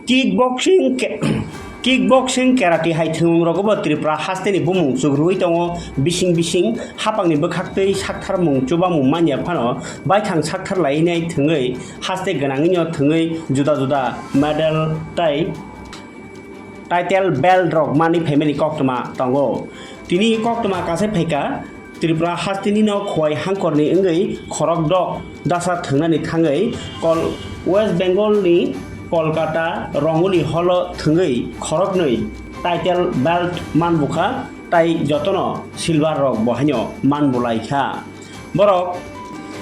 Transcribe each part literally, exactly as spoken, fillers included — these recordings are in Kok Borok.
Kickboxing ke-, kickboxing, karate hai thwngmung rogo bo Tripura hasteni bumung chugrwi tongo. Bising bising hapangni bwkhaktwi saktharmung chubamung manya phano baithang sakthar lainai thwngwi haste gwnangwino thwngwi juda juda medal tei title belt rok manwi phaimani koktwma tongo. Tini koktwma kasai phaikha Tripura hasteni no Khowai hangkorni wngwi khorok dok dasa thwngnani thangwi Kol-, West Bengal ni Kolkata Rongoli holo thwngwi khoroknwi title belt manbukha, tai jotono silver rok bo haino manbulaikha. Borok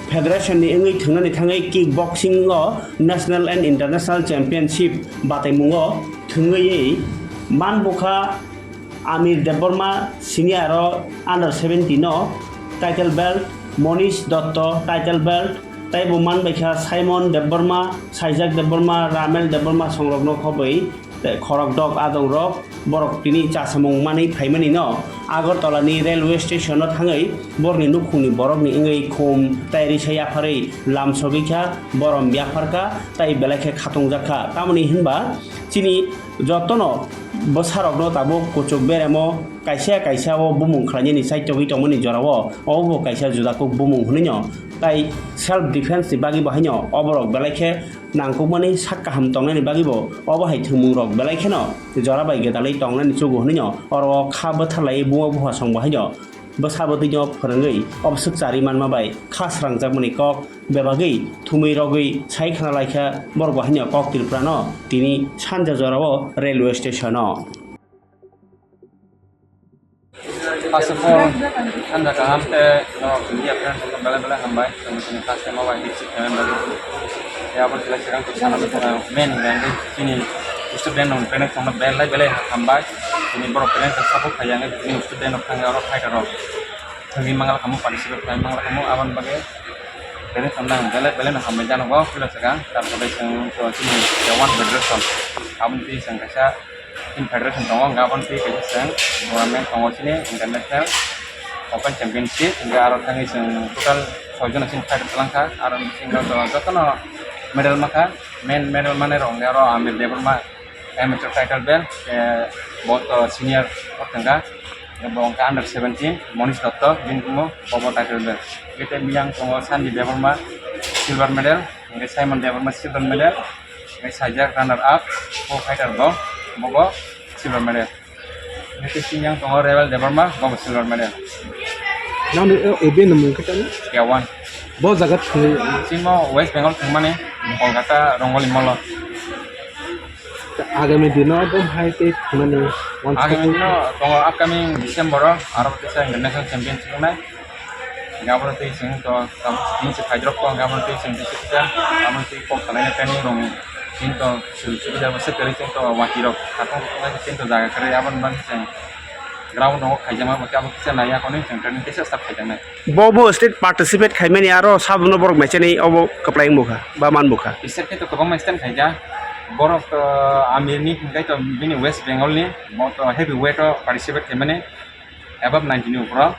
federation ni wngwi thwngnani thangwi kickboxing o national and international championship bataimungo thwngwi manbukha. Amir Debbarma senior o under seventeen o title belt, Monish Dotto title belt, taibo manbaikha Simon Debbarma, Saijak Debbarma, Ramel Debbarma songrokno khobwi khorok dok adongrok borok tini chasamung manwi phaimani no Agartala ni railway station o thangwi borokni nukhungni borokni wngwi khum tei risa yapharwi lamsogwi kha, borom yapharkha tei belai khe khatungjakha. Tamoni hinba chini jotono bwsarokno tabuk kuchuk beremo kaisa kaisa o bumung khlainani chaitogwi tongmani jorao obo kaisa juda kuk bumung hwnwino tai self defense ni bagwi bo haino oborok belai khe nangkukmani sak kaham tongnani bagwi bo obo hai thwngmung rok belai kheno jora bai gwdalwi tongnani chugo hwnwino oro kha bwtharlai buma bupha song bo haino bwsa bwtwino phwrwngwi obwswk charwi manma bai kha srangjakmani kok bebagwi thumwi rogwi sai khna laikha borok bo haino kok Tripura no tini sanja jorao railway station o. First of all, sanja kaham tei norok media friends rokno belai belai hambai. Chwng chini first time o bai hit sik khaimani bagwi. Tei abo chwla swkang twi sana tongmani main hwnkhe chini student rok parents rokno belai belai hambai. Chini borok parents rok support khai ya wngkhe chini student rok thangwi oro fighter rok thangwi mangal khamu participate khai mangal khamu aboni bagwi parents rokno ang belai belai no hambai jano o puila swkang. Tabuk tei chwng chini one federation aboni twi chwng kaisa team federation tongo, hwnkhe aboni twi kaisa chwng tournament tongo chini international open championship, hwnkhe aro thangwi chwng total soi jona chini fighter kwlangkha, aro bisingo jotono medal mankha, main medal manwi rok hwnkhe aro Amir Debbarma amateur title belt, eh, bo to senior o thangkha, bo hwnkhe under seventeen, Monish Dotto bini bumo, bo bo title belt, hwnkhe tei biyang tongo Sandy Debbarma silver medal, hwnkhe Simon Debbarma silver medal, hwnkhe Saijak runner up, co-fighter bo, bo bo silver medal. Hwnkhe tei sini yang tongo Rebel Debbarma, bo bo silver medal. Nang ni, eh, event ni mung khe tamo? K one. Bo jaga thwngwi. Chini West Bengal thwngmani, Kolkata Rongoli Mall o. Agami dino bo hai tei thwngmani. Agami dino tongo upcoming December o, aro kisa international championship wngnai. Hingke abono twi chwng to, tamo, tini se phaijrok kok, hingke abono twi chwng bisi kisa, abono twi kok salaina training rwng, chini to, chwng chini to, se kwrwi chwng to, watwi rok, khatang rok, chini to jaga kwrwi, aboni bagwi chwng ground rogo khaijakma, abo kisa naiya, hwnwi chwng training kisa start khaijaknai. Bo bo state participate khaimani, aro sabno borok mechani obo kwplai wngbo kha, ba manbo kha. State ni to kwbangma state khaijak, borok to, Amir ni, hingke to, bini West Bengal ni, bo to heavy weight o participate khaimani. Above ninety ni upro.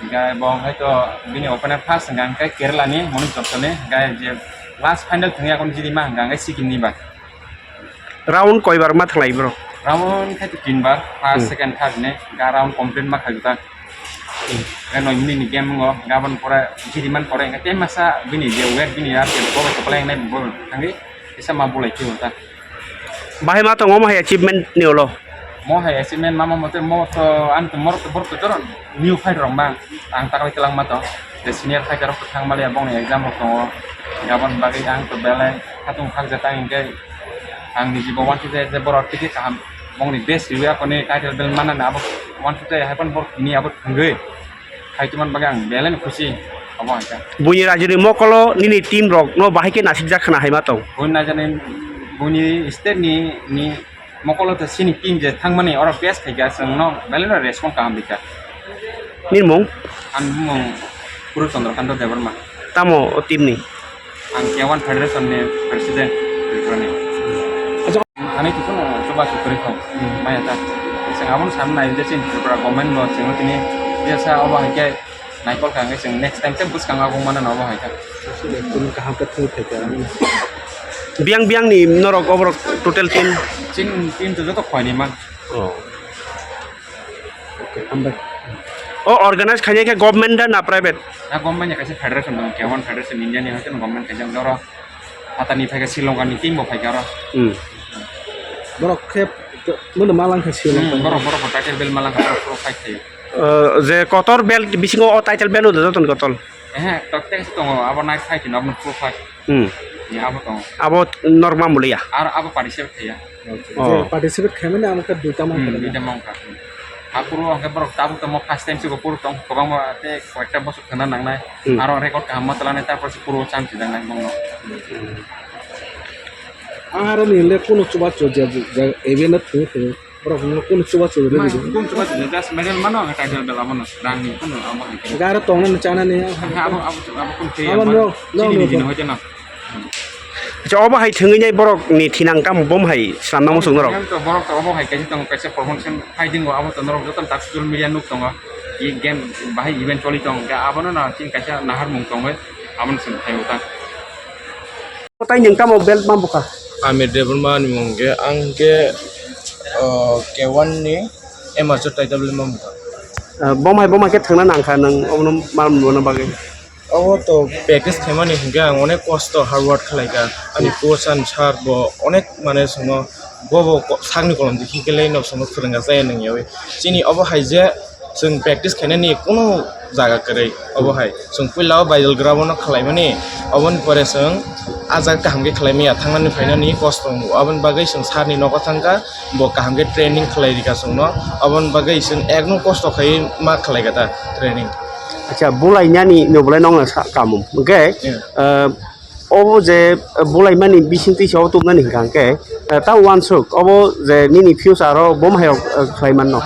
Hingke bo hai to bini opponent first hingka hingke Kerala ni Monish Dotto ni, hingke je last final thwngya kon jidi ma hingka hingke Sikkim ni ba. Round koi bar ma thalai bro? Round khai to tin bar, first, hmm, second, third ni, hingke round complete ma khai ta. Hmm. Hingke noi minute ni game ngo, hingke aboni pore jidi man pore, hingke masa bini je weight bini ya, bo to play nai bo thangdi, kisa ma bulai khe ta. Bahai ma tongo, omo hai achievement ni ulo? Mo hai achievement ma, mo mote mo to, ang to, morok to, borok to joron new fighter rok ma, ang takle kelang ma to. Je senior fighter rok to thang mali, bongni exam rok tongo. Aboni bagwi ang to belai khatung khakjak tang hingke ang ni jibo wanti je, je borok tiki kaham, bongni best riwi akoni title belt mana na abo wanti je hai pon borok tini abo thangwi. Hai tongmani bagwi ang belai no khusi obo hai kha. Buini rajyoni mokolo nini team rok no bahai khe nasikjak khna hai ma tong? Buini rajyoni, buini state ni, ni mokolo to chini team je thangmani oro best khai kha, chwng no belai no respond kaham rikha. Nini mung? Ani mung Puru Chandrakanta Debbarma. Tamo o team ni? Ang K one Federation ni president Tripura ni. Acha. Ani tu kono chuba chu kwrwi kho. Hmm. Maya ta. Chwng abono sam nai je chini Tripura government bo chwng tini jesa obo hai khe naikol kha hwnkhe chwng next time tei bwskango abo mano obo hai kha. Chwng kaham khe thung thai kha. Biang biang ni norok oborok total team? Chini team to joto khoi ni man. Oh. Okay, hambai. O organize khainai khe government da na private? Na government ni kaisa federation dong, K one federation India ni hoite government kaisa doro. Hatani phai khe Sri Lanka ni team bo phai khe aro. Hmm. Borok khe mono malang khe Sri Lanka. Hmm, borok, borok bo title belt malang khe borok pro fight khe. Eh, je kotor belt bisingo o title belt o joton kotor? Eh, tok tek tongo, abo night fight no, abo pro fight. Hmm. Ni abo tongo. Abo normal mulia. Ar abo participate khe ya. Oh. Je participate khaimani amo khe duita man Hmm, khe duita man kha. Apuro hwnkhe borok tabuk tongmo first time se bo puro tong, kwbangma tei koyekta bosok thangna nangnai. Hmm. Aro record kaham ma twlanai, tarpor se puro chance rijak nai bongno. Ang aro ni le kunu chubachu je, je event o thung thung borok no kunu chubachu re. Ma, kunu chubachu just medal mano ang title belt abono rang ni kunu amo hai. Ga aro tongnani chanani. Abo, abo, abo kunu khe abo no, no, chini no, ni no. Dino hoite no. Acha, obo hai thwngwi nai borok ni thinang tamo bom hai swnamna muchung norok. Game to borok to obo hai kaisa tongo, kaisa promotion hai dingo, abo to norok joto tak social media nuk tongo. I game bahai event choli tongo, ga abono na tin kaisa nahar mung tongwi, abono chwng khai uta. Tai nwng tamo belt ma bukha? Amir Debbarma ni mung ge, ang ge, oh, K one ni amateur title ma bukha. Ah, bom hai bom hai khe thangna nangkha nwng obono ma mona bagwi. Obo to practice khaimani hinkhe ang onek kosto hard work khlaikha. Ani coach ani sir bo onek mane chwngno bo bo ko-, sakni kolom di hinkhe le no chwngno phwrwngya chaya nangyawi. Chini obo hai je chwng practice khainani kunu jaga kwrwi obo hai. Chwng puila o Baidal ground o khlaimani, oboni pore chwng a jaga kaham khe khlaimaya thangnani phainani kosto wngo. Aboni bagwi chwng sir ni nogo thangkha, bo kaham khe training khlai rikha chwngno. Aboni bagwi chwng ekno kosto khaiwi ma khlaikha ta training. Acha, bulainani no bolai nongno sa kamung. Hwnkhe, Yeah. eh, obo je, eh, bulaimani bisingtwi se obo tubunani hwnkha hwnkhe, eh, ta uansuk, obo je nini future o bom hai rok, eh, khlai manno?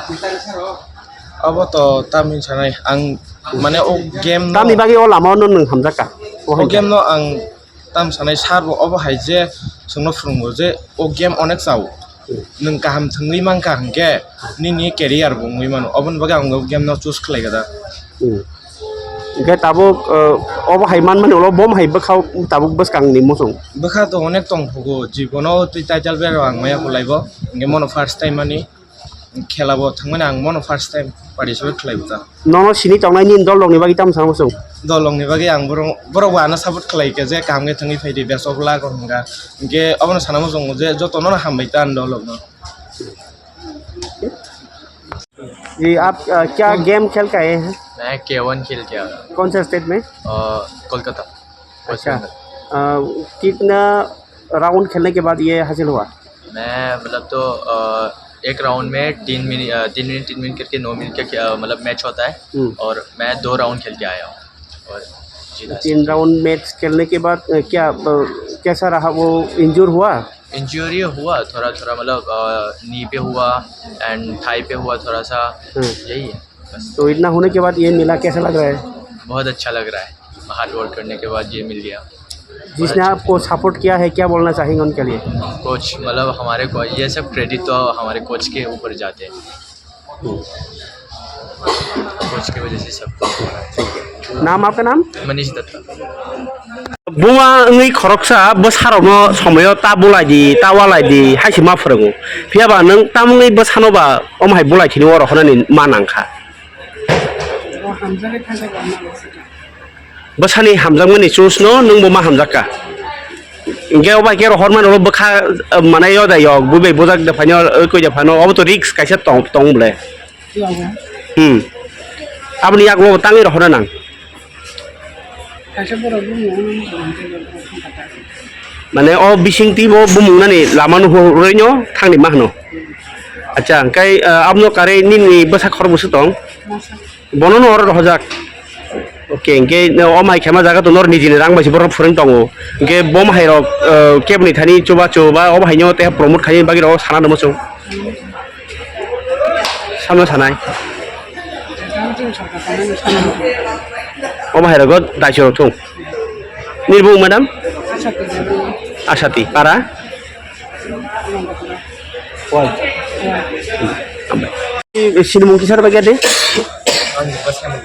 Obo to tamni sanai ang, mane o game no, tamni bagwi o lama o no nwng hamjakka? O game no ang tam sanai sir bo obo hai je chwngno phwrwngo je o game onek chao. Nwng kaham thwngwi mankha hinkhe nini career bo wngwi mano, oboni bagwi ang o game no choose khlaikha da. Hmm. Hinkhe tabuk, uh, obo hai manmani ulo bom hai bwkha tabuk bwskangni muchung? Bwkha to onek tongthogo, jibono twi title belt rok ang maya kwlaibo, hinkhe mono first time ani. Khela bo thangmani ang mono first time participate khlai bwkha. Nono sini tongnai nini dol rokni bagwi tamo sana muchung? Dol rokni bagwi ang borok, borok bo ano support khlai khe je kaham khe thangwi phai di, best of luck hwnga. Hinkhe obono sana muchungo je jotono no hambai ta ani dol rokno. जी, आप, अ, क्या गेम खेल के आए हैं? मैं के वन खेल के आया। कौन सा स्टेट में? अ, कोलकाता। अच्छा। वेस्ट बंगाल। अ, कितना राउंड खेलने के बाद ये हासिल हुआ? मैं, मतलब, तो, अ, एक राउंड में तीन मिनट, अ, तीन मिनट, तीन मिनट करके नौ मिनट का क्या, मतलब, मैच होता है। हम्म। और मैं दो राउंड खेल के आया हूँ और जीता। तीन राउंड मैच खेलने के बाद, अ, क्या, अ, कैसा रहा? वो इंजोर हुआ? इंजरी हुआ थोड़ा थोड़ा, मतलब, अ, नी पे हुआ एंड थाई पे हुआ थोड़ा सा, हम्म। यही है बस। तो इतना होने के बाद ये मिला, कैसा लग रहा है? बहुत अच्छा लग रहा है, हार्ड वर्क करने के बाद ये मिल गया। जिसने आपको सपोर्ट किया है, क्या बोलना चाहेंगे उनके लिए? कोच, मतलब, हमारे को, ये सब क्रेडिट तो हमारे कोच के ऊपर जाते हैं। कोच की वजह से सब कुछ हो रहा है। नाम आपका नाम? मनीष Dutta. Buma wngwi khoroksa bwsarokno somoyo ta bulai di, ta walai di, hai se ma phwrwngo. Phiya ba nwng tamungwi bwsano ba omo hai bulai thini o rohornani ma nang kha. Bwsani hamjakmani choice no nwngbo ma hamjak kha. Hinkhe o bai khe rohormani ulo bwkha, eh, manai yo da yok, bui bai bujak da phaino, eh, koi da phaino, obo to risk kaisa tong, tong bole. Hmm. Aboni yagulo tangwi rohorna nang. Mane o bising twi bo bumung nani lama no huroi no thangni ma hwno. Acha, hinkhe, eh, abono karwi nini bwsa khorokbo se tong? Bono no oro rohorjak. Okay, hinkhe o mai khe ma jaga to nor nijini rang bai se borok phwrwng tongo. Hinkhe bo hai rok, eh, keboni thani chuba chuba o hai no te promote khaini bagwi rok sana rwma chwng. Samno sanai. O hai rok daiso thung. Nirbu madam? Asati, para? Sinimung kisar bagya de? Ang buka sama.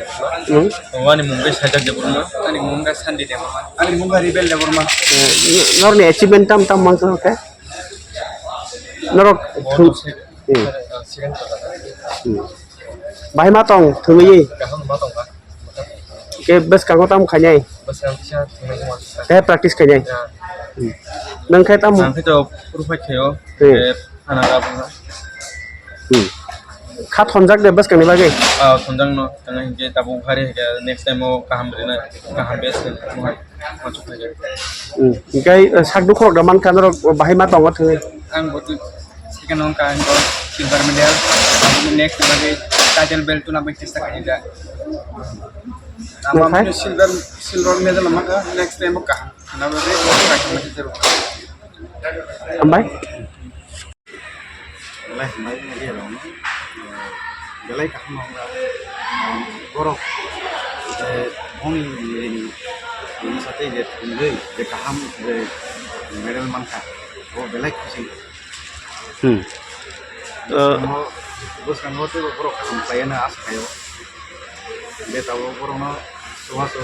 Hmm? Ani mung khe Sajak Debbarma. Ani mung khe Sandi Debbarma. Ani mung khe Rebel Debbarma. Eh, norni achievement tam tam mang khe? Norok thung. Hmm. Hmm. Bahai ma tong thwngwi? Kaham ma tong ba. Ke bwskango tam khainai? Bwskango kisa thwngwi ma. Te practice khainai? Ya. Hmm. Nang khe tam? Nang khe to purphai khayo. Hmm. Ke Ana ka bwkha. Hmm. Kha thonjak de bwskangni bagwi? Ah, thonjak no, tang hinkhe tabuk hari hinkhe next time o kaham rina, kaham best mo hai, mo chuk hai. Hmm. Hinkhe, eh, sak dukhorok da mankha norok bahai ma tongo thangwi? Ang bo tu second wngkha, ang bo silver medal, next bagwi title belt tuna bagwi chesta khaijak. Ama Nokha? Silver, silver medal mankha, next time o kaham. Ana bagwi bo kaham. Hambai. Belai hambai media rokno, eh, belai kaham wngkha, eh, borok, eh, bongni bini sate je thwngwi je kaham je medal mankha, bo belai khusi. Hmm. Eh, bwskango, bwskango teibo borok kaham khlaiyana asa khaio. Betabo borokno chubachu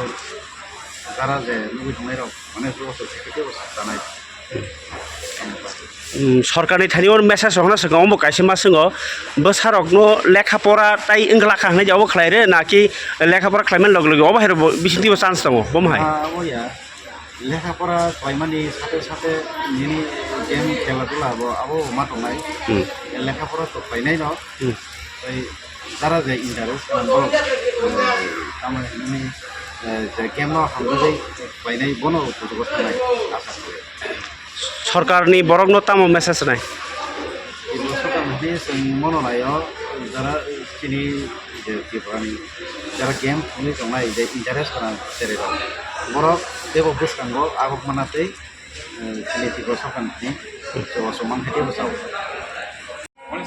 jara je nugwi tongnairok, mane chubachu khe teibo chanai. Hmm, sorkarni thani o message rokno swkang omo kaisa ma swngo, bwsarokno lekha pora tai wngla kha hwnwi obo khlai rw, naki lekha pora khlaimani loge loge obo hai rw bo bisingtwi bo chance tongo, bo ma hai? Ah, obo ya. Lekha pora khlaimani sate sate nini game khela dula bo abo ma tongnai. Hmm. Lekha pora to khlainai no. Hmm. Tei jara je interest nang borok, eh, tamo hinwi, eh, je game no hamjagwi khlainai bono kuchugo thangnai asa khlaio. Sorkarni borokno tamo message nai? Tini sorkar ni chwng mono naio, jara chini je Tripura ni jara game thwngwi tongnai je interest gwnang cherry rok, borok teibo bwskango agok mana tei, eh, chini Tripura sorkar ni thani chubachu man khe teibo chao.